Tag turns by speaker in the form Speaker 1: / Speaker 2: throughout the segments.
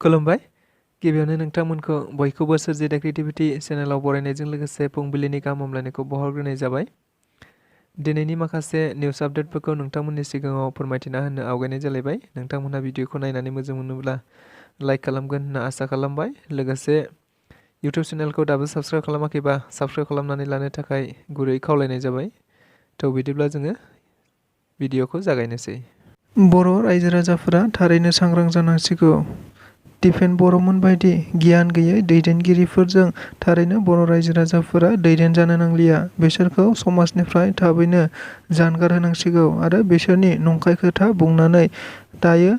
Speaker 1: खुलुमबाय गिबियावनो नोंथांमोनखौ बयखौबो स्वrji The Creativity चेनेलाव बरायनायजों लोगोसे फुंबिलिनि गाहाम हामलायनायखौ बावहरग्रोनाय जाबाय। दिनैनि माखासे निउस आपडेटफोरखौ नोंथांमोननि सिगाङाव फोरमायथिना होनो आवगायनाय जालायबाय। नोंथांमोनहा भिडिअखौ नायनानै मोजां मोनोब्ला लाइक खालामगोन होनना आसा खालामबाय। लोगोसे इउटिउब चेनेलखौ दाबो साबस्क्राइब खालामाखैबा साबस्क्राइब खालामनानै लानो थाखाय गुरै खावलायनाय जाबाय। थ' बिदिब्ला जोङो भिडिअखौ जागायनोसै। बर' रायजो राजाफोरा थारैनो सांग्रां जानांसिगौ। दिपेन बर'मोन बायदि गियान गैयै दैदेनगिरिफोरजों थारैनो बर' रायजो राजाफोरा दैदेन जानो नांलिया। बिसोरखौ समाजनिफ्राय थाबैनो जानगार होनांसिगौ आरो बिसोरनि नंखाय खोथा बुंनानै दायो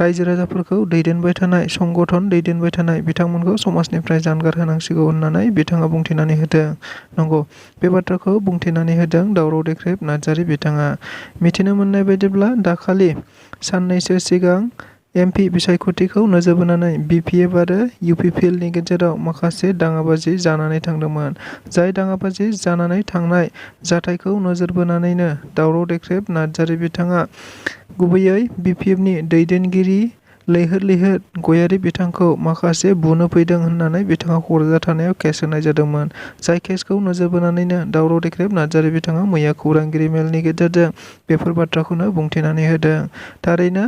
Speaker 1: रायजो राजाफोरखौ दैदेनबाय थानाय संगठन दैदेनबाय थानाय बिथांमोनखौ समाजनिफ्राय जानगार होनांसिगौ होननानै बिथाङा बुंथिनानै होदों। नंगौ, बे बाथ्राखौ बुंथिनानै होदों दावराव देख्रेब नार्जारि बिथाङा। मिथिनो मोननाय बायदिब्ला दाखालि साननैसो सिगां MP बिसायख'थिखौ नोजोर बोनानै BPF आरो UPL नि गेजेराव माखासे दाङाबाजि जानानै थांदोंमोन। जाय दाङाबाजि जानानै थांनाय जाथायखौ नोजोर बोनानैनो दावराव देख्रेब नार्जारि बिथाङा गुबैयै BPF नि दैदेनगिरि लैहोर लैहोर गयारि बिथांखौ माखासे बुनो फैदों होननानै बिथाङा क'क्राझार थानायाव केस होनाय जादोंमोन। जाय केसखौ नोजोर बोनानैनो दावराव देख्रेब नार्जारि बिथाङा मैया खौरांगिरि मेलनि गेजेरजों बेफोर बाथ्राखौनो बुंथिनानै होदों। थारैनो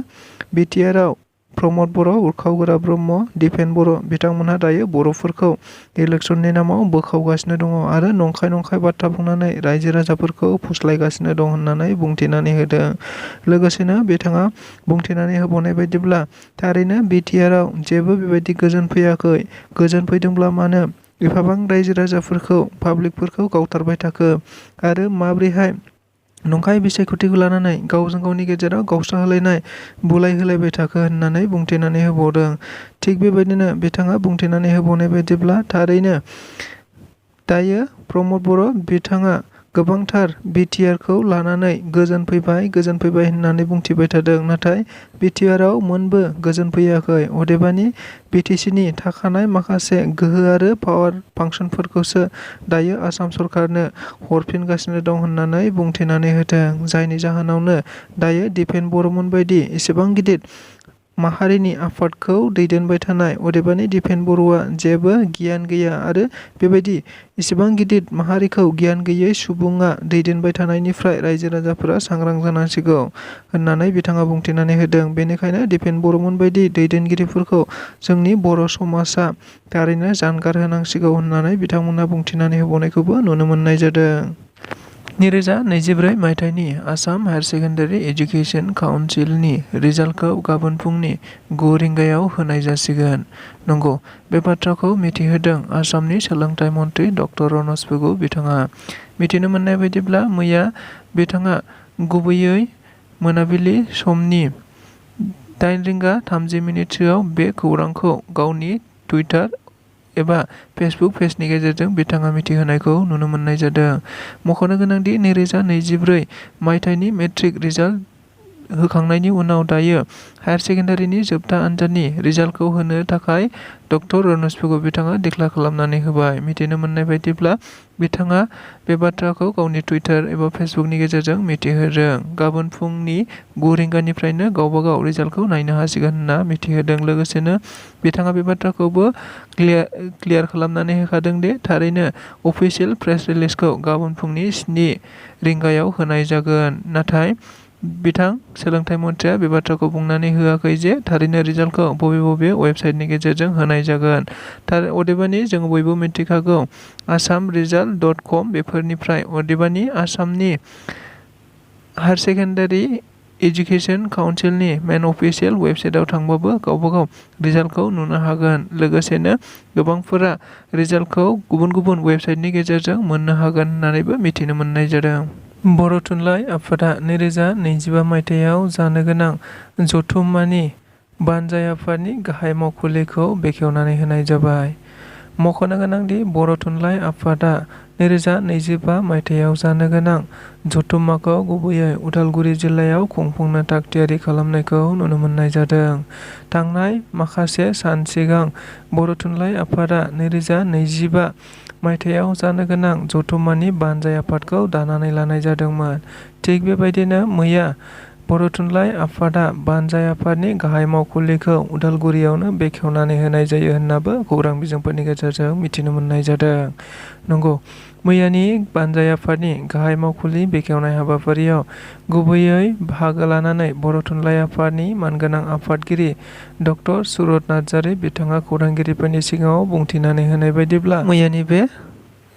Speaker 1: BTR आव प्रमद बर', उरखावगोरा ब्रह्म, दिपेन बर' बिथांमोनहा दायो बर'फोरखौ इलेक्सननि नामाव बोखावगासिनो दङ आरो नंखाय बाथ्रा बुंनानै रायजो राजाफोरखौ फुस्लायगासिनो दं होननानै बुंथिनानै होदों। लोगोसेनो बिथाङा बुंथिनानै होबावनाय बायदिब्ला थारैनो BTR आव जेबो बेबायदि गोजोन फैयाखै। गोजोन फैदोंब्ला मानो एफाबां रायजो राजाफोरखौ पाब्लिकफोरखौ गावथारबाय थाखो आरो माब्रैहाय नंखाय बिसायख'थिखौ लानानै गावजों गावनि गेजेराव गावस्राहोलायनाय बुलाय होलायबाय थाखो होननानै बुंथिनानै होबावदों। थिग बेबायदिनो बिथाङा बुंथिनानै होबावनाय बायदिब्ला थारैनो दायो प्रमद बर' बिथाङा गोबांथार BTR खौ लानानै गोजोन फैबाय होननानै बुंथिबाय थादों। नाथाय BTR आव मोनबो गोजोन फैयाखै। अदेबानि BTC नि थाखानाय माखासे गोहो आरो पावार फांसनफोरखौसो दायो आसाम सरकारनो हरफिनगासिनो दं होननानै बुंथिनानै होदों। जायनि जाहोनावनो दायो दिपेन बर'मोन बायदि एसेबां गिदिर माहारिनि आफादखौ दैदेनबाय थानाय अदेबानि दिपेन बर'आ जेबो गियान गैया आरो बेबायदि एसेबां गिदिर माहारिखौ गियान गैयै सुबुङा दैदेनबाय थानायनिफ्राय रायजो राजाफोरा सांग्रां जानांसिगौ होननानै बिथाङा बुंथिनानै होदों। बेनिखायनो दिपेन बर'मोन बायदि दैदेनगिरिफोरखौ जोंनि बर' समाजा थारैनो जानगार होनांसिगौ होननानै बिथांमोना बुंथिनानै होबावनायखौबो नुनो मोननाय जादों। 2024 मायथाइनि आसाम हायार सेकेन्डारि एजुकेशन काउन्सिलनि रिजाल्टखौ गाबोन फुंनि 9 रिंगायाव होनाय जासिगोन। नंगौ, बे बाथ्राखौ मिथिहोदों आसामनि सोलोंथाइ मन्थ्रि डक्टर रनज पेगु बिथाङा। मिथिनो मोननाय बायदिब्ला मैया बिथाङा गुबैयै मोनाबिलि समनि 8:30 बे खौरांखौ गावनि टुइटार एबा फेसबुक पेजनि गेजेरजों बिथाङा मिथिहोनायखौ नुनो मोननाय जादों। मख'नो गोनांदि 2024 मायथाइनि मेट्रिक रिजाल्ट होखांनायनि उनाव दायो हायार सेकेन्डारिनि जोबथा आनजादनि रिजाल्टखौ होनो थाखाय डक्टर रनज पेगु बिथाङा डिक्लेयार खालामनानै होबाय। मिथिनो मोननाय बायदिब्ला बिथाङा बे बाथ्राखौ गावनि टुइटार एबा फेसबुकनि गेजेरजों मिथिहोदों। गाबोन फुंनि 9 रिंगानिफ्रायनो गावबा गाव रिजाल्टखौ नायनो हासिगोन होनना मिथिहोदों। लोगोसेनो बिथाङा बे बाथ्राखौबो क्लियार खालामनानै होखादों दि थारैनो अफिसियेल प्रेस रिलिजखौ गाबोन फुंनि 7 रिंगायाव होनाय जागोन। नाथाय बिथां सोलोंथाइ मन्थ्रिया बे बाथ्राखौ बुंनानै होआखै जे थारैनो रिजाल्टखौ बबे वेबसाइटनि गेजेरजों होनाय जागोन। अदेबानि जों बयबो मिथिखागौ assamresult.com बेफोरनिफ्राय अदेबानि आसामनि हायार सेकेन्डारि एजुकेशन काउन्सिलनि मेन अफिसियेल वेबसाइटआव थांबाबो गावबा गाव रिजाल्टखौ नुनो हागोन। लोगोसेनो गोबांफोरा रिजाल्टखौ गुबुन वेबसाइटनि गेजेरजों मोननो हागोन होननानैबो मिथिनो मोननाय जादों। बर' थुनलाइ आफादा 2025 मायथाइयाव जानो गोनां जथुम्मानि बानजाय आफादनि गाहाय मावखुलिखौ बेखेवनानै होनाय जाबाय। मख'नो गोनांदि बर' थुनलाइ आफादा 2025 मायथाइयाव जानो गोनां जथुम्माखौ गुबैयै उदालगुरि जिल्लायाव खुंफुंनो थागथियारि खालामनायखौ नुनो मोननाय जादों। थांनाय माखासे सान सिगां बर' थुनलाइ आफादा 2025 मायथाइयाव जानो गोनां जथुम्मानि बानजाय आफादखौ दानानै लानाय जादोंमोन। थिग बेबायदिनो मैया बर' थुनलाइ आफादा बानजाय आफादनि गाहाय मावखुलिखौ उदालगुरियावनो बेखेवनानै होनाय जायो होननाबो खौरां बिजोंफोरनि गेजेरजों मिथिनो मोननाय जादों। नंगौ, मैयानि बानजाय आफादनि गाहाय मावखुलि बेखेवनाय हाबाफारियाव गुबैयै बाहागो लानानै बर' थुनलाइ आफादनि मानगोनां आफादगिरि ड सुरत नार्जारि बिथाङा खौरांगिरिफोरनि सिगाङाव बुंथिनानै होनाय बायदिब्ला, मैयानि बे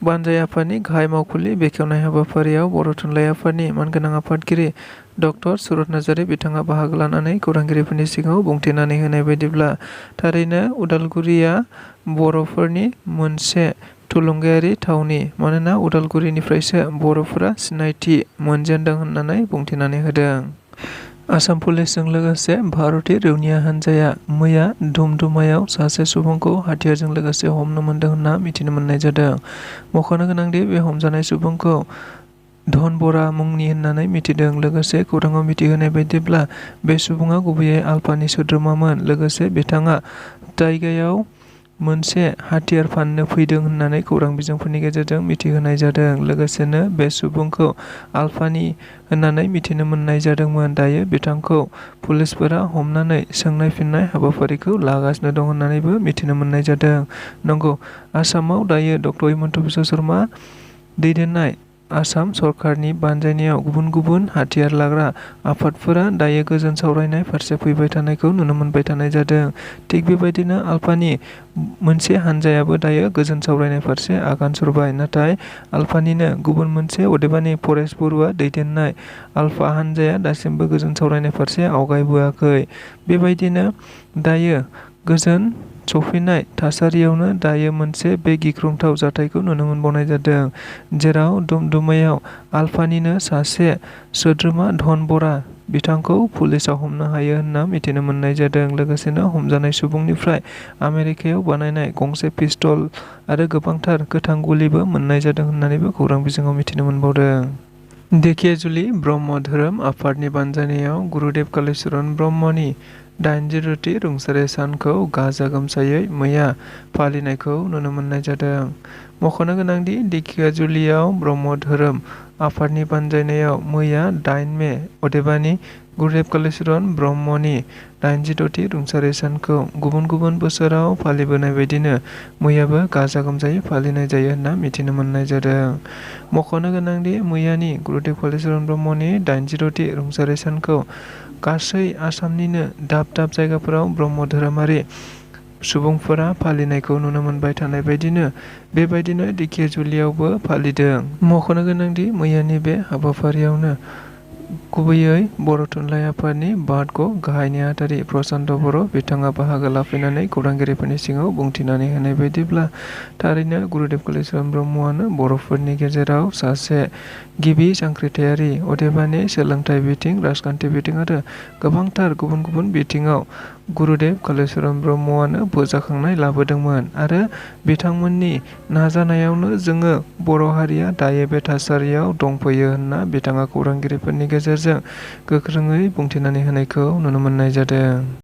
Speaker 1: बानजाय आफादनि गाहाय मावखुलि बेखेवनाय हाबाफारियाव बर' थुनलाइ आफादनि मानगोनां आफादगिरि ड सुरत नार्जारि बिथाङा बाहागो लानानै खौरांगिरिफोरनि सिगाङाव बुंथिनानै होनाय बायदिब्ला, थारैनो उदालगुरिया बर'फोरनि मोनसे थुलुंगायारि थावनि, मानोना उदालगुरिनिफ्रायसो बर'फोरा सिनायथि मोनजेनदों होननानै बुंथिनानै होदों। आसाम पुलिसजों लोगोसे भारतीय रौनिया हान्जाया मैया दुमदुमायाव सासे सुबुंखौ हाथियारजों लोगोसे हमनो मोनदों होनना मिथिनो मोननाय जादों। मख'नो गोनांदि बे हमजानाय सुबुंखौ धन बरा मुंनि होननानै मिथिदों। लोगोसे खौराङाव मिथिहोनाय बायदिब्ला बे सुबुङा गुबैयै आलफानि सोद्रोमामोन। लोगोसे बिथाङा जायगायाव मोनसे हाथियार फाननो फैदों होननानै खौरां बिजोंफोरनि गेजेरजों मिथिहोनाय जादों। लोगोसेनो बे सुबुंखौ आलफानि होननानै मिथिनो मोननाय जादोंमोन। दायो बिथांखौ पुलिसफोरा हमनानै सोंनाय फिननाय हाबाफारिखौ लागासिनो दं होननानैबो मिथिनो मोननाय जादों। नंगौ, आसामाव दायो ड हिमन्त बिश्व शर्मा दैदेननाय आसाम सरकारनि बानजायनायाव गुबुन गुबुन हाथियार लाग्रा आफादफोरा दायो गोजोन सावरायनाय फारसे फैबाय थानायखौ नुनो मोनबाय थानाय जादों। थिग बेबायदिनो आलफानि मोनसे हान्जायाबो दायो गोजोन सावरायनाय फारसे आगान सुरबाय। नाथाय आलफानिनो गुबुन मोनसे, अदेबानि परेश बरुवा दैदेननाय आलफा हान्जाया दासिमबो गोजोन सावरायनाय फारसे आवगायबोआखै। बेबायदिनो दायो गोजोन सफैनाय थासारियावनो दायो मोनसे बे गिख्रंथाव जाथायखौ नुनो मोनबावनाय जादों, जेराव दुमदुमायाव आलफानिनो सासे सोद्रोमा धन बरा बिथांखौ पुलिसआ हमनो हायो होनना मिथिनो मोननाय जादों। लोगोसेनो हमजानाय सुबुंनिफ्राय आमेरिकायाव बानायनाय गंसे पिस्तल आरो गोबांथार गोथां गुलिबो मोननाय जादों होननानैबो खौरां बिजोङाव मिथिनो मोनबावदों। धेकियाजुलि ब्रह्म धोरोम आफादनि बानजायनायाव गुरुदेव कालिचरन ब्रह्मनि 80थि रुंसारि सानखौ गाजा गोमजायै मैया फालिनायखौ नुनो मोननाय जादों। मख'नो गोनांदि धेकियाजुलियाव ब्रह्म धोरोम आफादनि बानजायनायाव मैया 8 मे, अदेबानि गुरुदेव कालिचरन ब्रह्मनि 80थि रुंसारि सानखौ गुबुन गुबुन बोसोराव फालिबोनाय बायदिनो मैयाबो गाजा गोमजायै फालिनाय जायो होनना मिथिनो मोननाय जादों। मख'नो गोनांदि मैयानि गुरुदेव कालिचरन ब्रह्मनि 80थि रुंसारि सानखौ गासै आसामनिनो दाब दाब जायगाफोराव ब्रह्म धोरोमारि सुबुंफोरा फालिनायखौ नुनो मोनबाय थानाय बायदिनो बेबायदिनो धेकियाजुलियावबो फालिदों। मख'नो गोनांदि मैयानि बे हाबाफारियावनो गुबैयै बर' थुनलाइ आफादनि बादग' गाहाय नेहाथारि प्रसान्त बर' बिथाङा बाहागो लाफैनानै खौरांगिरिफोरनि सिगाङाव बुंथिनानै होनाय बायदिब्ला, थारैनो गुरुदेव कालिचरन ब्रह्मआनो बर'फोरनि गेजेराव सासे गिबि जांख्रिथायारि, अदेबानि सोलोंथाइ बिथिं, राजखान्थि बिथिं आरो गोबांथार गुबुन गुबुन बिथिङाव गुरुदेव कालिचरन ब्रह्मआनो फोजाखांनाय लाबोदोंमोन आरो बिथांमोननि नाजानायावनो जोङो बर' हारिया दायो बे थासारियाव दंफैयो होनना बिथाङा खौरांगिरिफोरनि गेजेरजों गोख्रोङै बुंथिनानै होनायखौ नुनो मोननाय जादों।